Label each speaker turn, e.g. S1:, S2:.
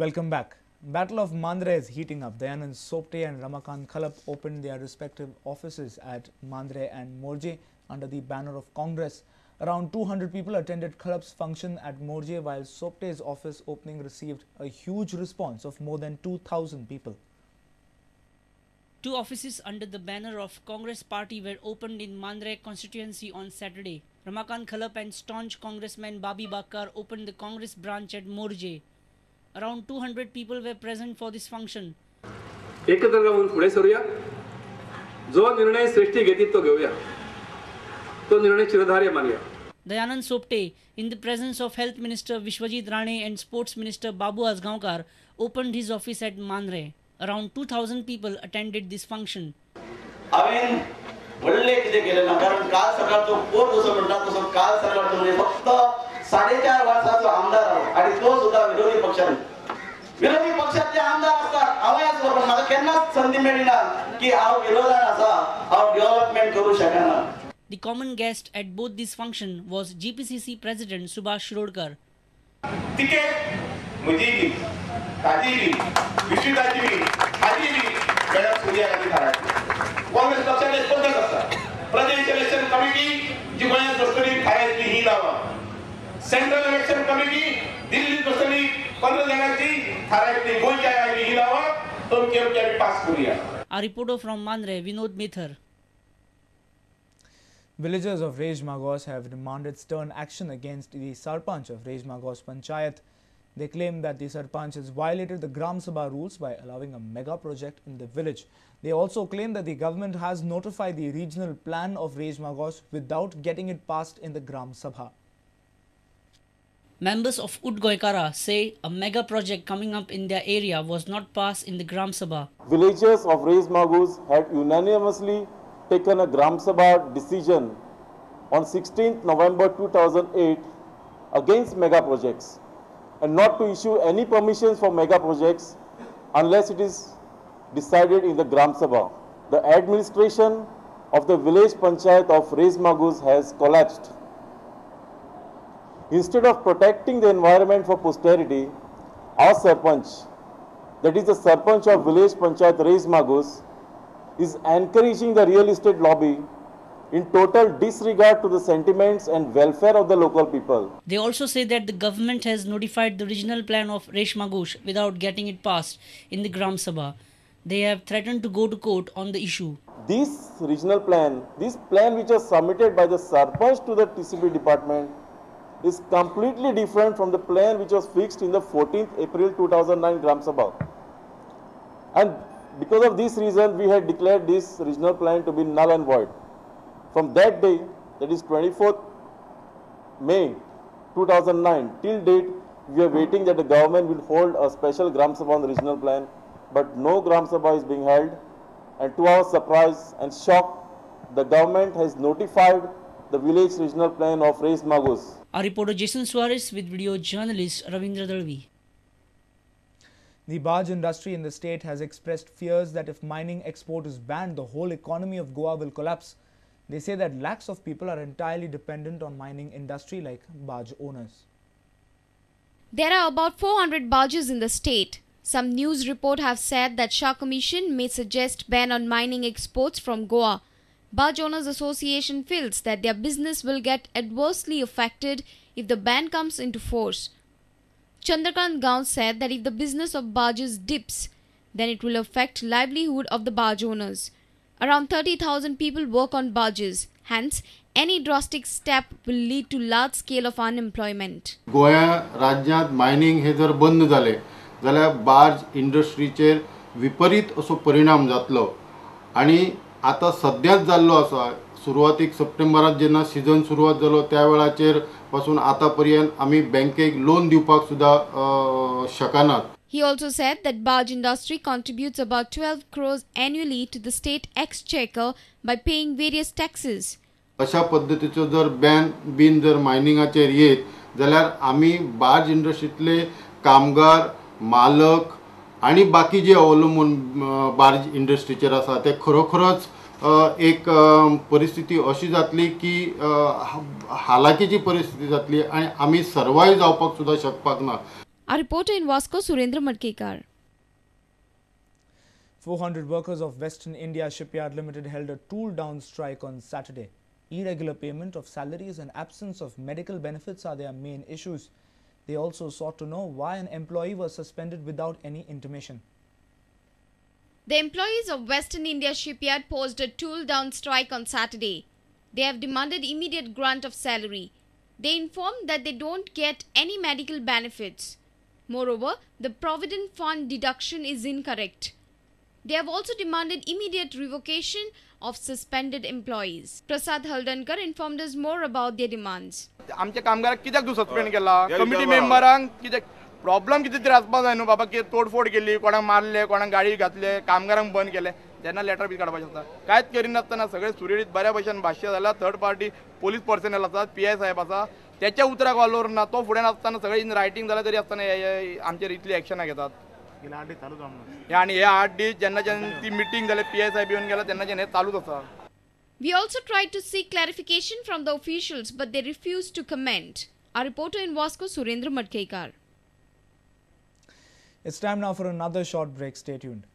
S1: Welcome back. Battle of Mandre is heating up. Dayanand Sopte and Ramakant Khalap opened their respective offices at Mandre and Morje under the banner of Congress. Around 200 people attended Khalap's function at Morje, while Sopte's office opening received a huge response of more than 2,000 people.
S2: Two offices under the banner of Congress party were opened in Mandre constituency on Saturday. Ramakant Khalap and staunch Congressman Babi Bakar opened the Congress branch at Morje. Around 200 people were present for this function.
S3: एकत्र राहून पुढे सरूया. जो निर्णय श्रेष्ठी घेतील तो घेऊया. तो निर्णय शिरोधार्य मानूया.
S2: Dayanand Sopte, in the presence of Health Minister Vishwajit Rane and Sports Minister Babu Azgaonkar, opened his office at Mandre. Around 2,000 people attended this function.
S4: हांवें व्हडलें कितें केलें ना, कारण काल सकाळचो पोर जसो म्हणटा तसो काल सकाळचो म्हणजे फक्त 4.5 वर्सांचो आमदार आहो आनी तो सुद्दां विरोधी पक्षान. विरोधी पक्षांतले आमदार आसतात, हांवूय आसलो, पण म्हाका केन्नाच संदी मेळ्ळी ना की हांव विरोधान आसा, हांव डेव्हलपमेंट करूं शकना.
S2: The common guest at both this function was GPCC President Subhash Shirodkar.
S5: Ticket म्हजी बी, ताजी बी, विश्विताची बी, हाजी बी मॅडम सोनिया गांधी थारायतली. काँग्रेस पक्षाचे पद्धत आसा. प्रदेश इलेक्शन कमिटी जी गोंयांत बसतली थारायतली ही नांवां. सेंट्रल इलेक्शन कमिटी दिल्लीत बसतली 15 जाणांची थारायतली गोंयच्या आयली ही नांवां अमकी अमकी आमी पास करुया.
S2: A reporter from Mandre, Vinod Methar.
S1: Villagers of Reis Magos have demanded stern action against the Sarpanch of Reis Magos Panchayat. They claim that the Sarpanch has violated the Gram Sabha rules by allowing a mega project in the village. They also claim that the government has notified the regional plan of Reis Magos without getting it passed in the Gram Sabha.
S2: Members of Udgoikara say a mega project coming up in their area was not passed in the Gram Sabha.
S6: Villagers of Reis Magos had unanimously taken a Gram Sabha decision on 16th November 2008 against mega projects and not to issue any permissions for mega projects unless it is decided in the Gram Sabha. The administration of the village panchayat of Reis Magos has collapsed. Instead of protecting the environment for posterity, our Sarpanch, that is the Sarpanch of village panchayat Reis Magos, is encouraging the real estate lobby in total disregard to the sentiments and welfare of the local people.
S2: They also say that the government has notified the regional plan of Reis Magos without getting it passed in the Gram Sabha. They have threatened to go to court on the issue.
S6: This regional plan, this plan which was submitted by the Sarpanch to the TCP department is completely different from the plan which was fixed in the 14th April 2009 Gram Sabha. And because of this reason, we had declared this regional plan to be null and void. From that day, that is 24th May 2009, till date, we are waiting that the government will hold a special Gram Sabha on the regional plan, but no Gram Sabha is being held. And to our surprise and shock, the government has notified the village regional plan of Reis Magos.
S2: Our reporter Jason Suarez with video journalist Ravindra Dalvi.
S1: The barge industry in the state has expressed fears that if mining export is banned, the whole economy of Goa will collapse. They say that lakhs of people are entirely dependent on mining industry like barge owners.
S7: There are about 400 barges in the state. Some news report have said that Shah Commission may suggest ban on mining exports from Goa. Barge Owners Association feels that their business will get adversely affected if the ban comes into force. Chandrakant Gaon said that if the business of barges dips, then it will affect livelihood of the barge owners. Around 30,000 people work on barges. Hence, any drastic step will lead to large scale of unemployment.
S8: Goa राज्यांत mining हे जर बंद जाले जाल्यार barge इंडस्ट्रीचेर विपरीत असो परिणाम जातलो आनी आतां सद्याच जाल्लो आसा. सुरवातीक सप्टेंबरांत जेन्ना सिजन सुरवात जालो त्या वेळाचेर पासून आतां पर्यंत आमी बँकेक लोन दिवपाक सुद्दां शकनात.
S7: He also said that barge industry contributes about 12 crores annually to the state exchequer by paying various taxes.
S8: अशा पद्दतीचो जर बॅन बीन जर मायनिंगाचेर येत जाल्यार आमी बार्ज इंडस्ट्रींतले कामगार, मालक आनी बाकी जे अवलंबून बार्ज इंडस्ट्रीचेर आसा ते खरोखरच एक परिस्थिती अशी जातली की हालाकीची परिस्थिती जातली आनी आमी सर्वायव जावपाक सुद्दां शकपाक ना.
S7: Our reporter in Vasco, Surendra Madkekar.
S1: 400 workers of Western India Shipyard Limited held a tool-down strike on Saturday. Irregular payment of salaries and absence of medical benefits are their main issues. They also sought to know why an employee was suspended without any intimation.
S7: The employees of Western India Shipyard posed a tool-down strike on Saturday. They have demanded immediate grant of salary. They informed that they don't get any medical benefits. Moreover, the Provident Fund deduction is incorrect. They have also demanded immediate revocation of suspended employees. Prasad Haldankar informed us more about their demands.
S9: आमच्या कामगाराक कित्याक तूं suspend केला? Committee मेंबरांक कित्याक problem कितें तरी आसपाक जाय न्हू बाबा, की तोडफोड केली, कोणाक मारले, कोणाक गाडी घातले, कामगारांक बंद केले, तेन्ना लेटर बी काडपाचें आसता. कांयच करिनासतना सगळें सुरळीत बऱ्या भशेन भाश्य जाल्यार थर्ड पार्टी पोलीस पर्सनल आसा, पी I साहेब आसा, त्याच्या उतराक वालोर ना, तो फुडें नासतना सगळें इन रायटींग जाल्यार तरी आसतना आमचेर इतली एक्शनां घेतात. आनी हे 8 दीस जेन्नाच्यान ती मिटींग जाली, पी I साहेब येवन गेला तेन्नाच्यान हें चालूच आसा.
S7: We also tried to seek clarification from the officials, but they refused to comment. Our reporter in Vasco, Surendra Madkekar.
S1: It's time now for another short break. Stay tuned.